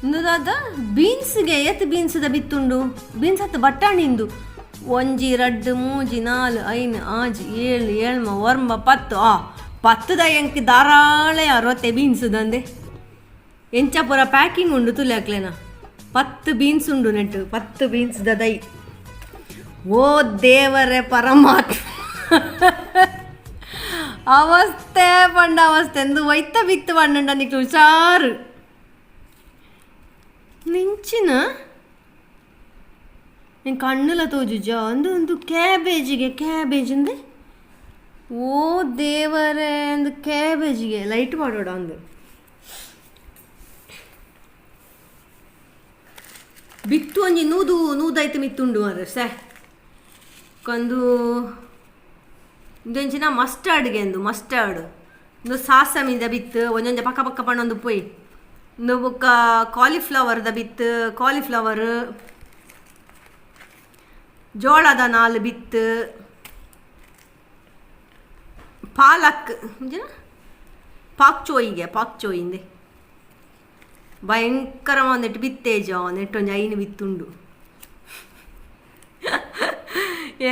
ಇಂದು ದಾದ ಬೀನ್ಸ್ಗೆ ಏತ್ ಬೀನ್ಸ್ದ ಬಿತ್ತುಂಡು ಬೀನ್ಸ್ ಅತ್ತು ಬಟ್ಟಾಣಿಂದು ಒಂಜಿ ರಡ್ಡ್ ಮೂಜಿ ನಾಲ್ ಐನ್ ಆಜಿ ಏಳ್ ಏಳ್ಮ ಒರ್ಂಬ ಪತ್ತು ಆ ಪತ್ತುದ ಎಂಕ್ ಧಾರಾಳ ಅರವತ್ತೆ ಬೀನ್ಸ್ ದಂದೆ ಎಂಚ ಪೂರ ಪ್ಯಾಕಿಂಗ್ ಉಂಡು ತುಲೆ 10 ಬೀನ್ಸ್ ಉಂಡು ನೆಟ್ಟು 10 ಬೀನ್ಸ್ ದೈ. ಓ ದೇವರೇ ಪರಮಾತ್ಮ ಅವಸ್ಥೆ ಪಂಡ ಅವಸ್ಥೆ ಎಂದು ಒಯ್ತ ಬಿತ್ತು ಪಂಡ ನಿಕ್ಲು ಹುಷಾರು ನಿಂಚಿನ ನಿನ್ ಕಣ್ಣುಲ ತೋಜುಜ ಅಂದು ಒಂದು ಕ್ಯಾಬೇಜಿಗೆ ಕ್ಯಾಬೇಜ್ ಅಂದೆ. ಓ ದೇವರೇ ಅಂದು ಕ್ಯಾಬೇಜಿಗೆ ಲೈಟ್ ಮಾಡೋಡ ಅಂದು ಬಿತ್ತು ಒಂಜಿ ನೂದು ನೂದೈತು ಮಿತ್ತುಂಡು ಮಾರ್ರೆ ಸೆ ಕಂದು ಇಂದೊಂಚಿನ ಮಸ್ಟರ್ಡ್ಗೆ ಅಂದು ಮಸ್ಟರ್ಡ್ ಇಂದು ಸಾಸಮಿದ ಬಿತ್ತು ಒಂಜೊಂಜ ಪಕ್ಕ ಪಕ್ಕ ಪಣ್ಣೊಂದು ಪೋಯಿ ಇಂದು ಬೊಕ್ಕ ಕಾಲಿಫ್ಲವರ್ದ ಬಿತ್ತು ಕಾಲಿಫ್ಲವರ್ ಜೋಳದ ನಾಲ್ ಬಿತ್ತು ಪಾಲಕ್ ಇಂಚಿನ ಪಾಕ್ ಚೋಯಿಗೆ ಪಾಕ್ ಚೋಯಿಂದೆ ಭಯಂಕರ ಒಂದೆಟ್ಟು ಬಿತ್ತೇಜ ಒಂದೆಟ್ಟು ಒಂಜಿ ಐನು ಬಿತ್ತುಂಡು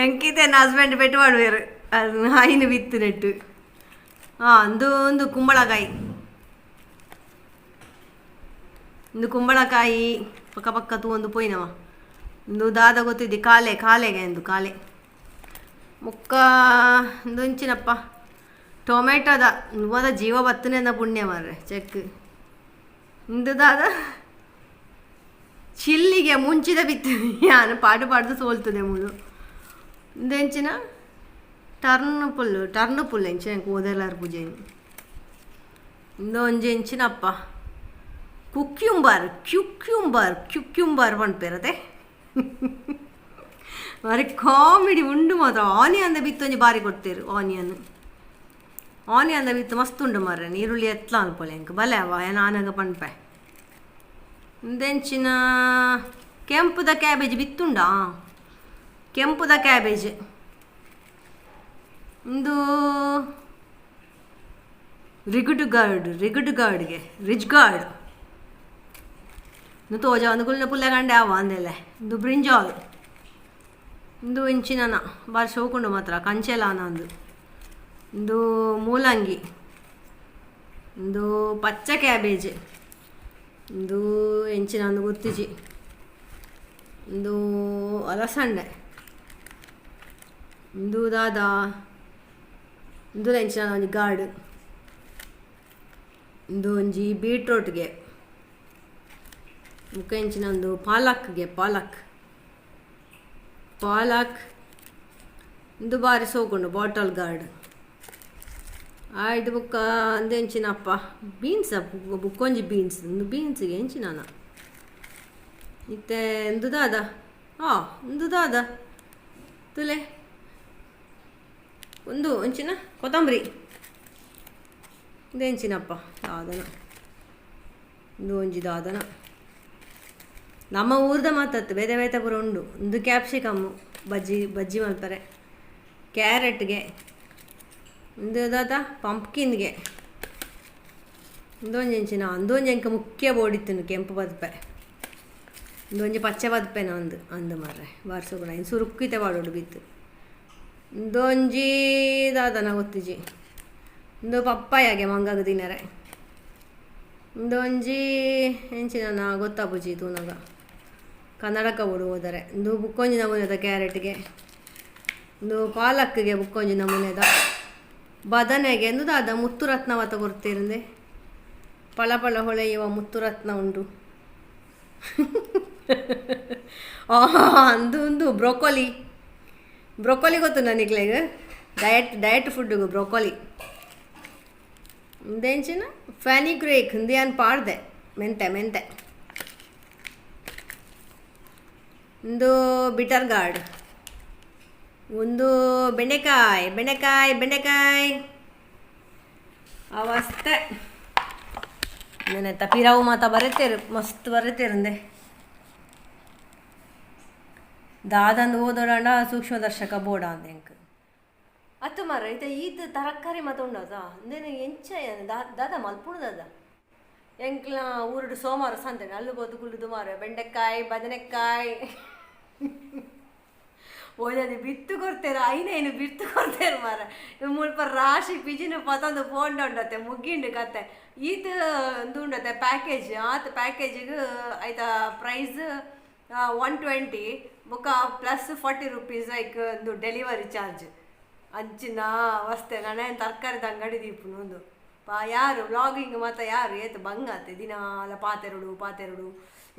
ಎಂಕಿತೆ ನನ್ನ ಹಸ್ಬೆಂಡ್ ಪೆಟ್ಟು ಮಾಡುವೇರು ಅದು ಐನು ಬಿತ್ತು ನೆಟ್ಟು. ಹಾಂ ಅಂದು ಒಂದು ಕುಂಬಳಕಾಯಿ ಇಂದು ಕುಂಬಳಕಾಯಿ ಪಕ್ಕ ಪಕ್ಕ ತೂ ಒಂದು ಪೋಯಿನವ ಇಂದು ದಾದ ಗೊತ್ತಿದ್ದಿ ಕಾಲೆ ಕಾಲೆಗೆ ಇಂದು ಕಾಲೆ ಮುಕ್ಕ ಇಂದು ಟೊಮೆಟೊದ ನುವ್ವದ ಜೀವ ಬತ್ತನೆಂದ ಪುಣ್ಯ ಮಾರ್ರೆ ಚೆಕ್ ಇಂದು ದಾದ ಚಿಲ್ಲಿಗೆ ಮುಂಚಿದ ಬಿತ್ತು ಯಾನು ಪಾಡು ಪಾಡ್ದು ಸೋಲ್ತದೆ ಮುಳು ಇಂದೆಂಚಿನ ಟರ್ನ್ ಪುಲ್ಲು ಟರ್ನ್ ಪುಲ್ಲು ಎಂಚಿನ ಓದೆಲ್ಲಾರು ಪೂಜೆ ಇಂದು ಒಂಜಿ ಎಂಚಿನಪ್ಪ ಕುಕ್ಯುಂಬರ್ ಕ್ಯುಕ್ಯುಂಬರ್ ಕ್ಯುಕ್ಯುಂಬರ್ ಪನ್ಪೆರತೆ ಬಾರಿ ಕಾಮಿಡಿ ಉಂಡು ಮಾತ್ರ. ಆನಿಯನ್ ಬಿತ್ತು ಒಂಜಿ ಬಾರಿ ಕೊಡ್ತೇರು ಆನಿಯನ್ ಆನಿಯನ್ ಬಿತ್ತು ಮಸ್ತ್ ಉಂಡು ಮಾರ್ರೆ ನೀರುಳ್ಳಿ ಎತ್ಲ ಅನ್ಪೊಲೆ ಎಂಕ್ ಬಲೆ ಅವ ನಾನಾಗ ಪನ್ಪೆ. ಇಂದೆಂಚಿನ ಕೆಂಪುದ ಕ್ಯಾಬೇಜ್ ಬಿತ್ತುಂಡಾ ಕೆಂಪುದ ಕ್ಯಾಬೇಜ್ ಇಂದು ರಿಗುಡ್ ಗಾರ್ಡ್ ರಿಗುಡ್ ಗಾರ್ಡ್ಗೆ ರಿಜ್ ಗಾರ್ಡ್ ಇಂದು ತೋಜ ಒಂದು ಗುಲ್ನ ಪುಲ್ಲೆ ಕಂಡೆ ಅವ ಅಂದೆಲೆ ಇಂದು ಬ್ರಿಂಜಾಲ್ ಇಂದು ಇಂಚಿನ ಬಾರಿ ಶೋಕುಂಡು ಮಾತ್ರ ಕಂಚೆಲಾನ ಅಂದು ಇಂದು ಮೂಲಂಗಿ ಇಂದು ಪಚ್ಚ ಕ್ಯಾಬೇಜ್ ಇಂದು ಎಂಚಿನ ಒಂದು ಗೊತ್ತಿಜಿ ಇಂದು ಅಲಸಂಡೆ ಇಂದು ದಾದಾ ಇಂದು ಎಂಚಿನ ಒಂಜಿ ಗಾರ್ಡ್ ಇಂದು ಒಂಜಿ ಬೀಟ್ರೋಟ್ಗೆ ಬೊಕ್ಕ ಎಂಚಿನ ಒಂದು ಪಾಲಕ್ಗೆ ಪಾಲಕ್ ಪಾಲಕ್ ಇಂದು ಬಾರಿ ಸೋಕುಂಡು ಬಾಟಲ್ ಗಾರ್ಡ್ ಆಯ್ದು ಬೊಕ್ಕ ಅಂದೆಂಚಿನಪ್ಪ ಬೀನ್ಸ್ ಬುಕ್ಕೊಂಜಿ ಬೀನ್ಸ್ ಇಂದು ಬೀನ್ಸ್ಗೆ ಎಂಚಿನ ಇತ್ತೆ ಇಂದು ದಾದ ಆ ಇಂದು ದಾದ ತುಲೆ ಒಂದು ಒಂಚಿನ ಕೊತ್ತಂಬರಿ ಇಂದು ಎಂಚಿನಪ್ಪ ದಾದನ ಇಂದು ಒಂಜಿ ದಾದನ ನಮ್ಮ ಊರ್ದ ಮಾತತ್ತು ಬೇತೆ ಬೇತೆ ಪೂರ ಉಂಡು ಒಂದು ಕ್ಯಾಪ್ಸಿಕಮ್ಮು ಬಜ್ಜಿ ಬಜ್ಜಿ ಮಲ್ಪರೆ ಕ್ಯಾರೆಟ್ಗೆ ಇಂದು ದಾದ ಪಂಪ್ಕಿನ್ಗೆ ಇಂದೊಂಜಿ ಎಂಚಿನ ಅಂದೊಂಜಿ ಎಂಕ ಮುಖ್ಯ ಬೋಡಿತ್ತುನು ಕೆಂಪು ಬದುಪೆ ಇಂದೊಂಜಿ ಪಚ್ಚೆ ಬದುಪೆನ ಅಂದು ಅಂದು ಮಾರ್ರೆ ಬಾರ್ಸೋಗುಣ ಇನ್ನು ಸುರುಕ್ಕಿತೆ ಪಾಡೋಡು ಬಿತ್ತು ಇಂದೊಂಜಿ ದಾದನ ಗೊತ್ತಿಜಿ ಇಂದು ಪಪ್ಪಾಯಾಗೆ ಮಂಗಗ ತಿನ್ನರೆ ಇಂದೊಂಜಿ ಎಂಚಿನ ಗೊತ್ತಾಪುಜಿ ತೂನಗ ಕನ್ನಡಕ ಬೋಡು ಹೋದರೆ ಇಂದು ಬುಕ್ಕೊಂಜಿ ನಮೂನೆದ ಕ್ಯಾರೆಟ್ಗೆ ಇಂದು ಪಾಲಕ್ಗೆ ಬುಕ್ಕೊಂಜಿ ನಮೂನೆದ ಬದನೆಗೆ ಇಂದು ದಾದ ಮುತ್ತುರತ್ನವತ ಕೊರ್ತಿರಂದೆ ಪಳ ಪಳ ಹೊಳೆಯುವ ಮುತ್ತುರತ್ನ ಉಂಟು. ಅಂದು ಒಂದು ಬ್ರೊಕೊಲಿ ಬ್ರೊಕೊಲಿ ಗೊತ್ತು ನನಗ್ಲೆಗ್ ಡಯಟ್ ಡಯಟ್ ಫುಡ್ಡುಗು ಬ್ರೊಕೊಲಿ ಇಂದೆಂಚಿನ ಫ್ಯಾನಿ ಗ್ರೇಕ್ ಹಿಂದೆ ಪಾಡ್ದೆ ಮೆಂತೆ ಮೆಂತೆ ಒಂದು ಬಿಟರ್ ಗಾರ್ಡ್ ಒಂದು ಬೆಂಡೆಕಾಯಿ ಬೆಂಡೆಕಾಯಿ ಬೆಂಡೆಕಾಯಿ ಅವಸ್ಥೆ ನೆನೆತ್ತ ಪಿರಾವು ಮಾತ ಬರೆತೇರು ಮಸ್ತ್ ಬರೆತೇರಂದೆ ದಾದಂದು ಓದೋಡಂಡ ಸೂಕ್ಷ್ಮದರ್ಶಕ ಬೋಡ ಅಂದೆ ಎಂಕ್ ಅತ್ತು ಮಾರ ಇತ್ತೆ ಈತ್ ತರಕಾರಿ ಮಾತ ಉಂಡದ ಅಂದೇನು ಎಂಚ ದಾದ ಮಲ್ಪುಣು ದಾದ ಎಂಕ್ಲ ಊರುಡು ಸೋಮವಾರ ಸಂತೆ ಅಲ್ಲು ಪೋದು ಕುಲ್ಲುದು ಮಾರೆ ಬೆಂಡೆಕಾಯಿ ಬದನೆಕಾಯಿ ಒಂಜೊಂಜಿ ಬಿತ್ತು ಕೊರ್ತೆರ್ ಐನೈನು ಬಿತ್ತು ಕೊರ್ತೆರ್ ಮಾರ. ಮುಲ್ಪ ರಾಶಿ ಪಿಜಿನ ಪತೊಂದು ಪೋಂಡ ಉಂಡತೆ ಮುಗ್ಗಿಂಡು ಕತೆ. ಈತ್ ಉಂದು ಉಂಡತೆ ಪ್ಯಾಕೇಜ್, ಆತ್ ಪ್ಯಾಕೇಜಿಗ್ ಐತ ಪ್ರೈಸ್ 120 ಬೊಕ ಪ್ಲಸ್ 40 ರುಪೀಸ್ ಐಕ್ ಉಂದು ಡೆಲಿವರಿ ಚಾರ್ಜ್. ಅಂಚಿನ ಅವಸ್ಥೆ ನನ ತರಕಾರಿದ ಅಂಗಡಿ ದೀಪುನು ಉಂದು. ಯಾರು ವ್ಲಾಗಿಂಗ್ ಮಾತ ಯಾರು ಏತ್ ಬಂಗಾತೆ ದಿನಾಲ ಪಾತೆರೊಡು ಪಾತೆರೊಡು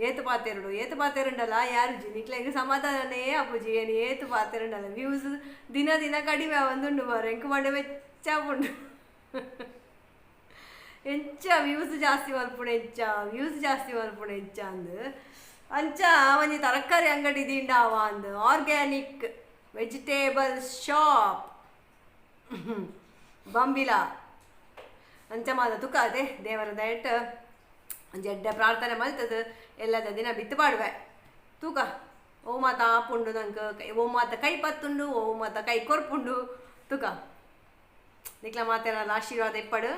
ಏತ್ ಪಾತೆರೊಡು ಏತ್ ಪಾತೆರುಂಡಲ ಯಾರು ಜಿ ನಿಕ್ಲೆಗ್ ಸಮಾಧಾನನೇ ಆಪುಜಿ. ಏನು ಏತ್ ಪಾತೆರುಂಡಲ ವ್ಯೂಸ್ ದಿನ ದಿನ ಕಡಿಮೆ ಆವೊಂದುಂಡು ಮಾರ್ರೆ. ಎಂಕ್ ಮಂಡೆ ಬೆಚ್ಚ ಆಪುಂಡು. ಎಂಚ ವ್ಯೂಸ್ ಜಾಸ್ತಿ ಮಲ್ಪುಣ, ಎಂಚ ವ್ಯೂಸ್ ಜಾಸ್ತಿ ಮಲ್ಪುಣ ಎಂಚ ಅಂದ್. ಅಂಚ ಒಂಜಿ ತರಕಾರಿ ಅಂಗಡಿ ದಿಂಡಾವ ಅಂದ್, ಆರ್ಗ್ಯಾನಿಕ್ ವೆಜಿಟೇಬಲ್ ಶಾಪ್ ಬಂಬಿಲ ಅಂಚ ಮಾತ ತುಕ ಅದೇ ದೇವರ ದಯಟ್ ಒಂಜಿ ಎಡ್ಡೆ ಪ್ರಾರ್ಥನೆ ಮಲ್ತದು ಎಲ್ಲದ ದಿನ ಬಿತ್ತು ಪಾಡುವೆ. ತೂಕ ಓ ಮಾತ ಆಪುಂಡು ನಂಕ್, ಓ ಮಾತ ಕೈ ಪತ್ತುಂಡು, ಓ ಮಾತ ಕೈ ಕೊರ್ಪುಂಡು. ತೂಕ ನಿಕ್ಲ ಮಾತೆರ್ನ ಆಶೀರ್ವಾದ ಇಪ್ಪಡು.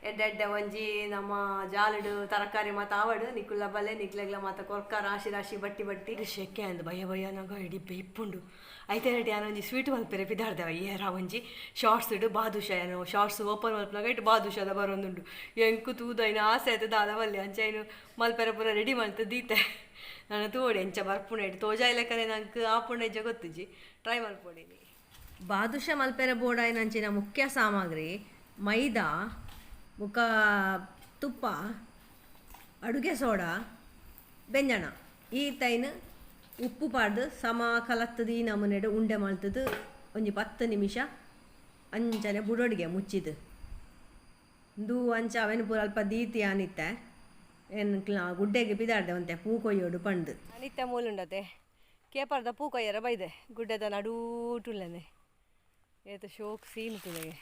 ಎಡ್ಡೆ ಎಡ್ಡೆ ಒಂಜಿ ನಮ್ಮ ಜಾಲುಡು ತರಕಾರಿ ಮಾತ ಆವಡು ನಿಕುಲ್ಲ ಬಲೆ ನಿಕ್ಲೆಗ್ಲ ಮಾತ ಕೊರ್ಕ ರಾಶಿ ರಾಶಿ ಬಟ್ಟಿ ಬಟ್ಟಿ. ಶೆಕೆ ಅಂದ್ ಭಯ ಭಯನಾಗ ಇಡೀ ಬೇಪುಂಡು. ಐತೆ ರೆಡಿ ಯಾನ್ ಒಂಜಿ ಸ್ವೀಟ್ ಮಲ್ಪೆರೆ ಪಿದಾಡ್ದೆವ. ಏರ ಒಂಜಿ ಶಾರ್ಟ್ಸ್ ಇಡು ಬಾದುಷ ಏನೋ ಶಾರ್ಟ್ಸ್ ಓಪನ್ ಮಲ್ಪುನಗ ಇಟ್ಟು ಬಾದುಷದ ಬರೊಂದುಂಡು. ಎಂಕು ತೂದು ಐನ ಆಸೆ ಆಯ್ತು ದಾದ ಬಲ್ಲೆ ಅಂಚ ಐನು ಮಲ್ಪೆರೆ ಪೂರ ರೆಡಿ ಮಲ್ತ್ ದೀತೆ. ನಾನು ತೂವೊಡು ಎಂಚ ಬರ್ಪುಂಡು ಇಟ್ಟು ತೋಜಾಯಿ ಲೆಕ್ಕನೆ ನಂಕ್ ಆಪುಂಡು ಎಂಚ ಗೊತ್ತುಜಿ, ಟ್ರೈ ಮಲ್ಪೊಡಿನಿ. ಬಾದುಷ ಮಲ್ಪೆರೆ ಬೋಡಾಯಿನಂಚಿನ ಮುಖ್ಯ ಸಾಮಗ್ರಿ ಮೈದಾ ಬೊಕ ತುಪ್ಪ, ಅಡುಗೆ ಸೋಡಾ, ಬೆಂಜಣ. ಈ ತೈನ್ ಉಪ್ಪು ಪಾಡ್ದು ಸಮ ಕಲತ್ತದು ಈ ನಮೂನೆಡ್ ಉಂಡೆ ಮಲ್ತದು ಒಂಜಿ 10 ನಿಮಿಷ ಅಂಚನೆ ಬುಡೊಡಿಗೆ ಮುಚ್ಚಿದು. ಉಂದು ಅಂಚ ಅವೆನ್ ಪೂರ ಅಲ್ಪ ದೀತಿ ಆನಿತ್ತೆ ಎನ್ಕ್ಲ ಗುಡ್ಡೆಗ್ ಪಿದಾಡ್ದೆ ಒಂತೆ ಪೂ ಕೊಯ್ಯೋಡು ಪಂಡ್ದು. ಅನಿತ್ತೆ ಮೂಲುಂಡತೆ ಕೇಪರ್ದ ಪೂ ಕೊಯ್ಯರ ಬೈದೆ ಗುಡ್ಡೆದ ನಡೂಟುಲ್ಲನೆ ಏತ್ ಶೋಕ್ scene ತೂಲೆಗೆ.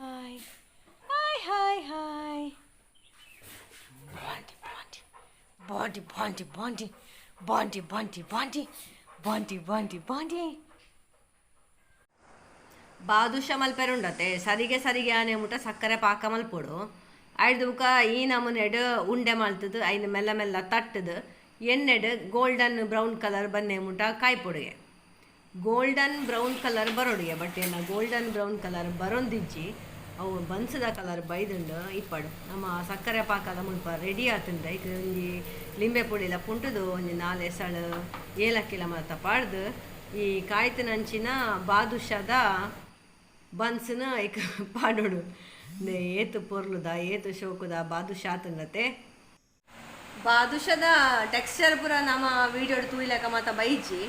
Hi hi hi hi. Bunty Bunty Bunty Bunty Bunty Bunty Bunty Bunty Bunty Bunty. Badusha ಮಲ್ಪೆರುಂಡತೆ ಸರಿಗೆ ಸರಿಗೆ ಆನೆ ಮುಟ ಸಕ್ಕರೆ ಪಾಕ ಮಲ್ಪೊಡು. ಐಡ್ದು ಬುಕ ಈ ನಮೂನೆಡ್ ಉಂಡೆ ಮಲ್ತದು ಐನ್ ಮೆಲ್ಲ ಮೆಲ್ಲ ತಟ್ಟದು ಎಣ್ಣೆಡ್ ಗೋಲ್ಡನ್ ಬ್ರೌನ್ ಕಲರ್ ಬನ್ನೆ ಮುಟ ಕಾಯ್ಪೊಡುಗೆ. ಗೋಲ್ಡನ್ ಬ್ರೌನ್ ಕಲರ್ ಬರೋಡಿಗೆ ಬಟ್ ಏನ ಗೋಲ್ಡನ್ ಬ್ರೌನ್ ಕಲರ್ ಬರೊಂದಿಜ್ಜಿ ಅವು ಬನ್ಸದ ಕಲರ್ ಬೈದುಂಡು ಇಪ್ಪಡು. ನಮ್ಮ ಸಕ್ಕರೆ ಪಾಕದ ಮುಲ್ಪ ರೆಡಿ ಆತುಂಡು. ಐಕ್ ಒಂಜಿ ಲಿಂಬೆ ಪುಡಿಲ ಪುಂಟುದು ಒಂಜಿ 4 ಎಸಳು ಏಲಕ್ಕಿಲ ಮಾತ ಪಾಡ್ದು ಈ ಕಾಯ್ತನಂಚಿನ ಬಾದುಷದ ಬನ್ಸ್ನ ಐಕ್ ಪಾಡೋಡು. ಏತು ಪೊರ್ಲುದ ಏತು ಶೋಕುದ ಬಾದುಷ ಆತುಂಡತೆ. ಬಾದುಷದ ಟೆಕ್ಸ್ಚರ್ ಪೂರ ನಮ್ಮ ವೀಡಿಯೋಡ್ ತೂಯಿಲೆಕ ಮಾತ ಬೈಜಿ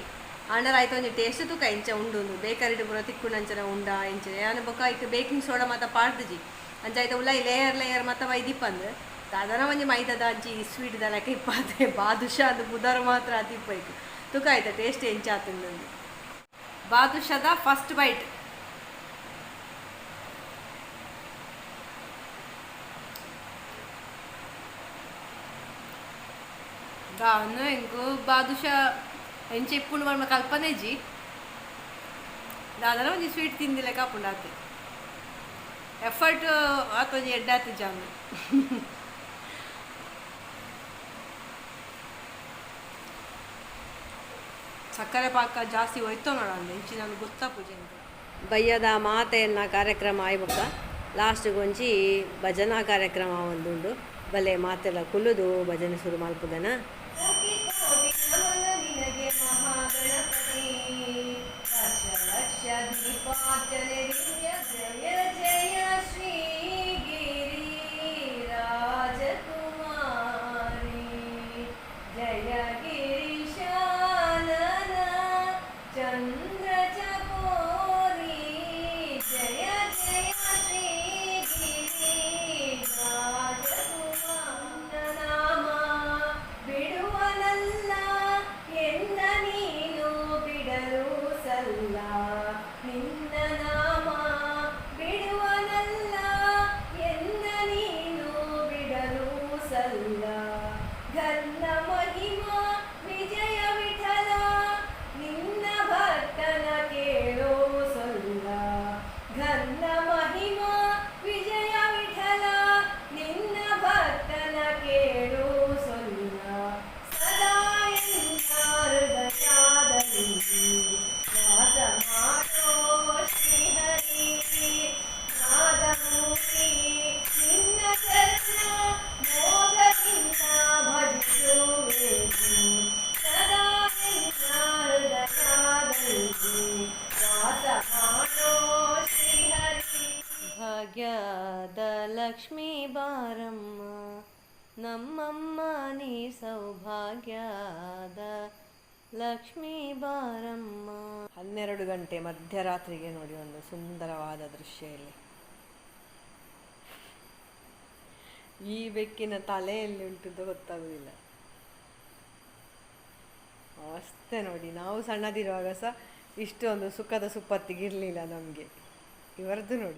ಆಂಡಲ ಐತ ಒಂಜಿ ಟೇಸ್ಟ್ ತೂಕ ಇಂಚ ಉಂಡು ಬೇಕರಿಡ್ ಪೂರ ತಿಕ್ಕುಂಡು ಉಂಡ ಇಂಚ ಯಾನ್ ಬೊಕ ಐಕ್ ಬೇಕಿಂಗ್ ಸೋಡಾ ಮಾತ ಪಾಡ್ದಿಜಿ ಅಂಚ ಐತ ಉಲಾಯಿ ಲೇಯರ್ ಲೇಯರ್ ಮಾತ ಬೈದಿಪ್ಪಂದ್ ದಾದನ ಒಂಜಿ ಮೈದಾದ ಅಂಚಿ ಸ್ವೀಟ್ ದ ಲೆಕ ಇಪ್ಪಾತೆ ಬಾದುಷ ಅಂದ್ ಪುದರ್ ಮಾತ್ರ ಆತಿಪ್ಪ ಐಕ್ ತೂಕ ಐತ ಟೇಸ್ಟ್ ಎಂಚ ಆತುಂಡು. ಬಾದುಷದ ಫಸ್ಟ್ ಬೈಟ್ ದಾನು ಎಂಕು ಬಾದುಷ ಎಂಚ ಇಪ್ಪುಂಡು ಪಂಡ ಕಲ್ಪನೆ ಇಜ್ಜಿ ದಾದನ ಒಂಜಿ ಸ್ವೀಟ್ ತಿಂದಿಲೆಕ ಆಪುಂಡು ಆತೆ ಎಫರ್ಟ್ ಆತೊಂಜಿ ಎಡ್ಡೆ ಆತಿಜ್ಜಿ ಸಕ್ಕರೆ ಪಾಕ ಜಾಸ್ತಿ ಹೋಯ್ತೋ ನೋಡಂದು ಇಂಚಿ ನಾನು ಗೊತ್ತಾಪುಜಿ ಎಂಕ್. ಬಯ್ಯದ ಮಾತೆಯನ್ನ ಕಾರ್ಯಕ್ರಮ ಆಯ್ಬೊಕ್ಕ ಲಾಸ್ಟ್ಗೊಂಜಿ ಭಜನಾ ಕಾರ್ಯಕ್ರಮ ಒಂದುಂಡು. ಬಲೆ ಮಾತೆಲ್ಲ ಕುಲ್ಲುದು ಭಜನೆ ಶುರು ಮಲ್ಪುದನ. ಜಯ ಜಯ ಶ್ರೀ ಗಿರಿ ರಾಜಕುಮಾರಿ, ಜಯ ಗಿರಿಶಾನನ ಚಂದ್ರ ಚಕೋರಿ, ಜಯ ಜಯ ಶ್ರೀ ಗಿರಿ ರಾಜಕುಮಾರ. ನಾಮ ಬಿಡುವನಲ್ಲ ಎನ್ನ ನೀನು ಬಿಡಲು ಸಲ್ಲ, ನಿನ್ನ ನಾಮ ಬಿಡುವನಲ್ಲ ಎನ್ನ ನೀನು ಬಿಡಲು ಸಲ್ಲ. ಘನ್ನ ಮಹಿಮಾ ವಿಜಯ ವಿಠಲ, ನಿನ್ನ ಭಕ್ತನ ಕೇಳೋ ಸೊಲ್ಲ. ಘನ್ನ ಮಹಿಮಾ ವಿಜಯ ವಿಠಲ, ನಿನ್ನ ಭಕ್ತನ ಕೇಳೋ ಸೊಲ್ಲ. ಸದಾ ಎನ್ನ ಹೃದಯದಲ್ಲಿ ವಾಸ ಮಾಡೋ ಶ್ರೀಹರಿ, ನಾದಮೂರ್ತಿ ನಿನ್ನ ಚರಣ ಮೋದದಿಂದ ಭಜಿಸುವೆನು. ಸದಾ ನಿನ್ನ ಹೃದಯದಲ್ಲಿ ವಾಸ ಮಾಡೋ ಶ್ರೀಹರಿ. ಭಾಗ್ಯದ ಲಕ್ಷ್ಮೀ ಬಾರಮ್ಮ ನಮ್ಮಮ್ಮ, ನೀ ಸೌಭಾಗ್ಯದ ಲಕ್ಷ್ಮೀ ಬಾರಮ್ಮ. 12 ಗಂಟೆ ಮಧ್ಯರಾತ್ರಿಗೆ ನೋಡಿ ಒಂದು ಸುಂದರವಾದ ದೃಶ್ಯ ಇಲ್ಲಿ. ಈ ಬೆಕ್ಕಿನ ತಲೆಯಲ್ಲಿ ಉಂಟು ಅಂತ ಗೊತ್ತಾಗುವುದಿಲ್ಲ. ಅವಸ್ಥೆ ನೋಡಿ. ನಾವು ಸಣ್ಣದಿರುವಾಗ ಸಹ ಇಷ್ಟೊಂದು ಸುಖದ ಸುಪ್ಪತ್ತಿಗೆ ಇರಲಿಲ್ಲ ನಮಗೆ. ಇವರದ್ದು ನೋಡಿ.